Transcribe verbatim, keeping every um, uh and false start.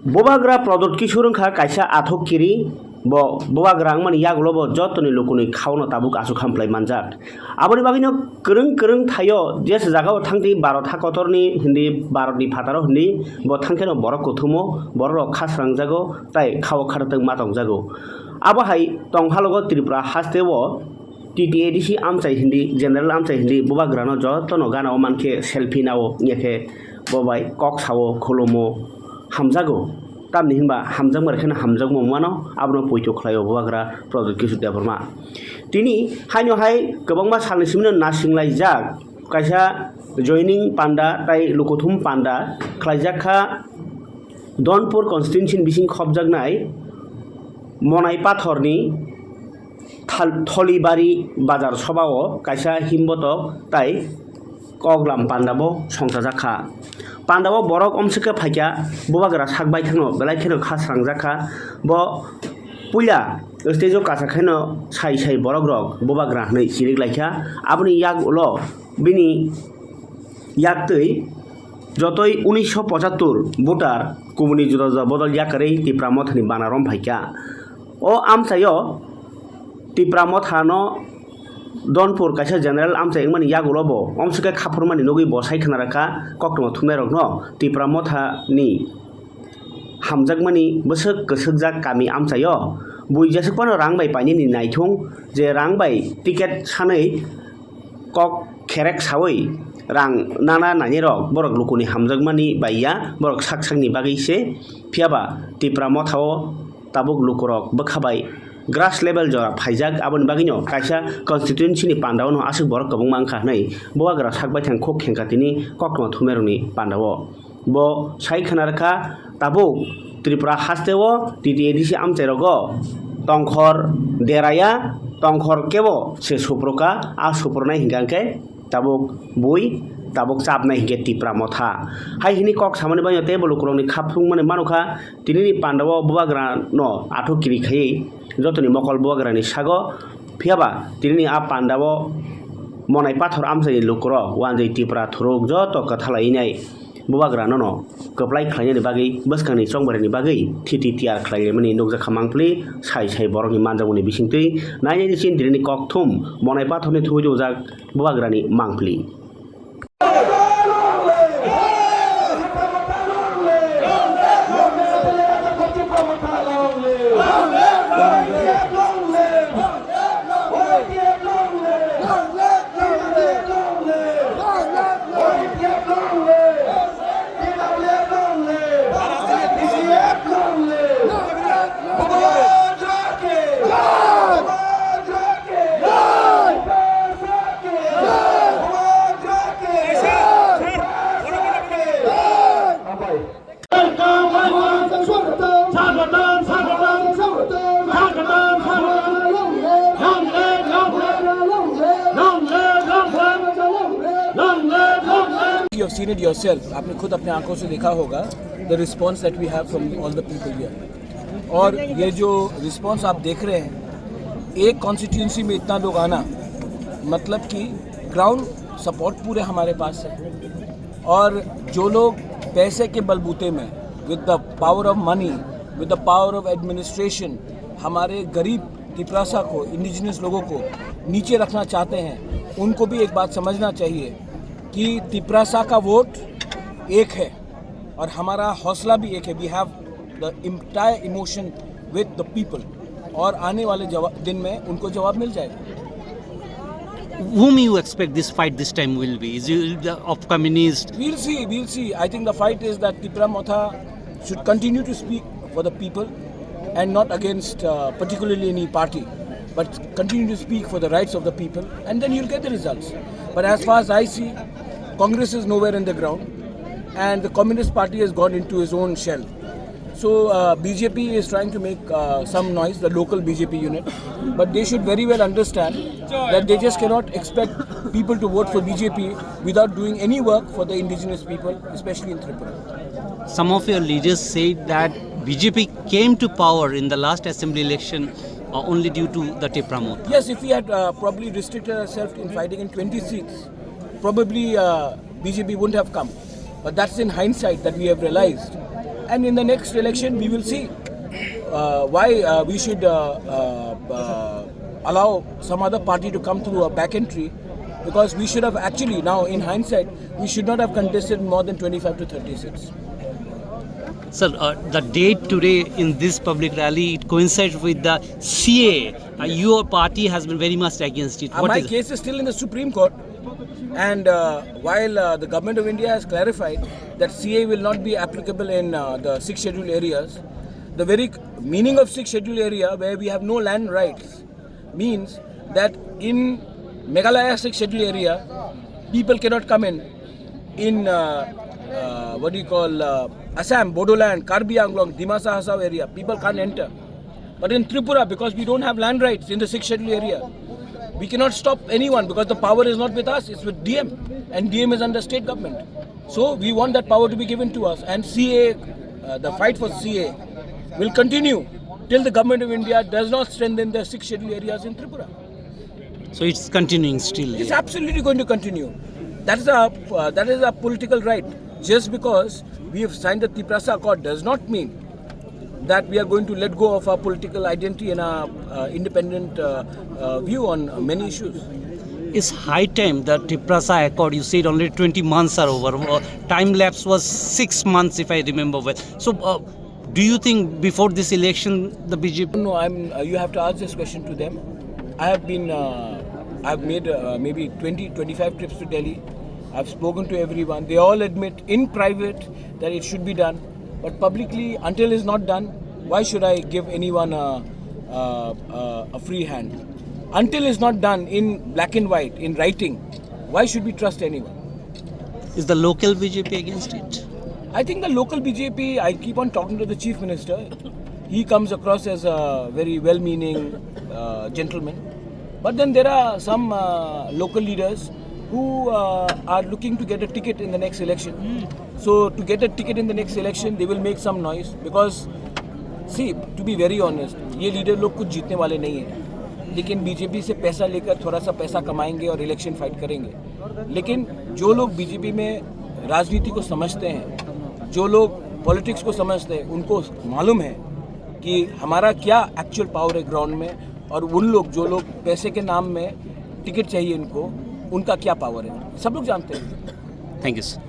Bubagra Pradyut Kishore wngkha kaisa athuk kiri, bo bubagra wngmani yagulo bo jotoni lukuni khaono tabuk aswk hamplai manjak. Aboni bagwino kwrwng kwrwng thaio jesa jagao thangdi Bharat ha kotorni hindi, Bharatni phataro hindi, bo thangkheno borok kuthumo, borokrok kha srangjago, tai khao khartwng ma tongjago. Abo hai tongphalogo Tripura hasteo T T A D C amchai hindi, general amchai hindi, bubagrano jotono gana-o mankhe selfie nao, wngya khe bo bai kok sao, khulumo, hamjago. Tamni hinba hamjakma rwkheno hamjakma wngmano, abono poito khlaio bubagra Pradyut Kishore Debbarma. Tini haino hai kwbangma salni simino nasinglai jak kaisa joining panda tai lukuthum panda khlaijak kha Donpur constituency ni bising khopjaknai Monai Pathorni Thal-, Tholibari bazar sobao kaisa himbotok tai koklam pandabo songchajak kha. Pandabo borok omsike phaikha, bubagra sak baithangno belai kheno kha srangjak kha. Bo puila stage o kacha khaino sai sai borokrok bubagra hwnwi chirik laikha. Aboni yak ulo bini yaktwi jotoi unisho pochattor voter kubuni juda juda bodol yakarwi Tipra Mothani bana rom phaikha. O amchaio Tipra Mothano Donpur kaisa general amchai wngmani yagulo bo omsike khaphurmani nugwi bo sai khna rwkha koktwma thumnairokno Tipra Mothani hamjakmani bwswk kwswkjak kami amchaio bui jeswk phano rang bai painani naithung je rang bai ticket sanwi kok kherek sawi rang nana nainirok borok lukuni hamjakmani bai ya, borok sak sakni bagwi se. Phiyaba Tipra Mothao tabuk lukurok bwkha bai grass level jora phaijak, aboni bagwino kaisa constituency ni pandao no aswk borok kwbangma wngkha hwnwi bubagra sak baithang khuk khengkha tini koktwma thumairokni pandao. Bo sai khna rwkha, tabuk Tripura hasteo T T A D C amchairogo tongkhor deraya, tongkhor kebo se suproka, a suprunai hinkha khe tabuk bui, tabuk chapnai hinkhe Tipra Motha. Hai hini kok samani bagwi tei bo lukurokni kha phungmani manukha, tinini pandao bubagrano athuk kiri khaiwi jotoni mokol bubagrani sago. Phiyaba tinini a pandao Monai Pathor amchaini lukurok wanjwi Tipra thuruk joto kwthalai nai. Bubagra nono kwplai khlainani bagwi bwskangni chongbarani bagwi thiti tiyar khlailaimani nukjakha mangpili, sai sai borokni manjakmani bisingtwi nainani chintirini kokthum Monai Pathorni thubui ujak bubagrani mangpili. You have seen it yourself, आपने खुद अपने आंखों से देखा होगा, the response that we have from all the people here. और ये जो रिस्पॉन्स आप देख रहे हैं, एक कॉन्स्टिट्यूएंसी में इतना लोग आना, मतलब कि ग्राउंड सपोर्ट पूरे हमारे पास है। और जो लोग पैसे के बलबूते में, with the power of money, with the power of administration, हमारे गरीब तिपरासा को, इंडिजिनस लोगों को नीचे रखना चाहते हैं, उनको भी एक बात समझना चाहिए कि तिपरासा का वोट एक है और हमारा हौसला भी एक है। We have the entire emotion with the people. और आने वाले जवा-, दिन में उनको जवाब मिल जाएगा। Whom you expect this fight this time will be? Is it the, of communist? We'll see, we'll see. I think the fight is that Tipra Motha should continue to speak for the people and not against, uh, particularly any party, but continue to speak for the rights of the people, and then you'll get the results. But as far as I see, Congress is nowhere in the ground, and the Communist Party has gone into his own shell. So, uh, B J P is trying to make, uh, some noise, the local B J P unit, but they should very well understand that they just cannot expect people to vote for B J P without doing any work for the indigenous people, especially in Tripura. Some of your leaders said that B J P came to power in the last assembly election, uh, only due to the Tipra Motha. Yes, if we had, uh, probably restricted ourselves in fighting in twenty seats, probably, uh, B J P wouldn't have come. But that's in hindsight that we have realized And in the next election, we will see uh, why uh, we should uh, uh, uh, allow some other party to come through a back entry, because we should have actually, now in hindsight, we should not have contested more than twenty-five to thirty seats. Sir, uh, the date today in this public rally, it coincides with the C A A. Uh, your party has been very much against it. Uh, What my is case is still in the Supreme Court, and uh, while uh, the government of India has clarified that C A A will not be applicable in uh, the Sixth Schedule areas, the very meaning of Sixth Schedule area, where we have no land rights, means that in Meghalaya Sixth Schedule area, people cannot come in. In uh, uh, what do you call uh, Assam, Bodoland, Karbi Anglong, Dimasa Hasao area, people can't enter. But in Tripura, because we don't have land rights in the Sixth Schedule area, we cannot stop anyone, because the power is not with us, it's with D M, and D M is under state government. So we want that power to be given to us, and C A A, uh, the fight for C A A will continue till the government of India does not strengthen the Sixth Schedule areas in Tripura. So it's continuing still. It's absolutely going to continue. That is a uh, that is a political right. Just because we have signed the Tiprasa Accord does not mean that we are going to let go of our political identity and our uh, independent uh, uh, view on many issues. It's high time that Tiprasa Accord, you said only twenty months are over. Uh, time lapse was six months, if I remember well. So, uh, do you think before this election, the B J P? No, I'm. Uh, you have to ask this question to them. I have been. Uh, I've made uh, maybe twenty, twenty-five trips to Delhi. I've spoken to everyone. They all admit in private that it should be done. But publicly, until it's not done, why should I give anyone a, a, a, a free hand? Until it's not done in black and white, in writing, why should we trust anyone? Is the local B J P against it? I think the local B J P, I keep on talking to the chief minister. He comes across as a very well meaning uh, gentleman. But then there are some uh, local leaders who uh, are looking to get a ticket in the next election. So to get a ticket in the next election, they will make some noise because, see, to be very honest, ये लीडर लोग कुछ जीतने वाले नहीं हैं, लेकिन बीजेपी से पैसा लेकर थोड़ा सा पैसा कमाएंगे और इलेक्शन फाइट करेंगे। लेकिन जो लोग बीजेपी में राजनीति को समझते हैं, जो लोग पॉलिटिक्स को समझते हैं, उनको मालूम है कि हमारा क्या एक्चुअल पावर है ग्राउंड में, और उन लोग, जो लोग पैसे के नाम में टिकट चाहिए इनको, उनका क्या पावर है, सब लोग जानते हैं। Thank you, sir.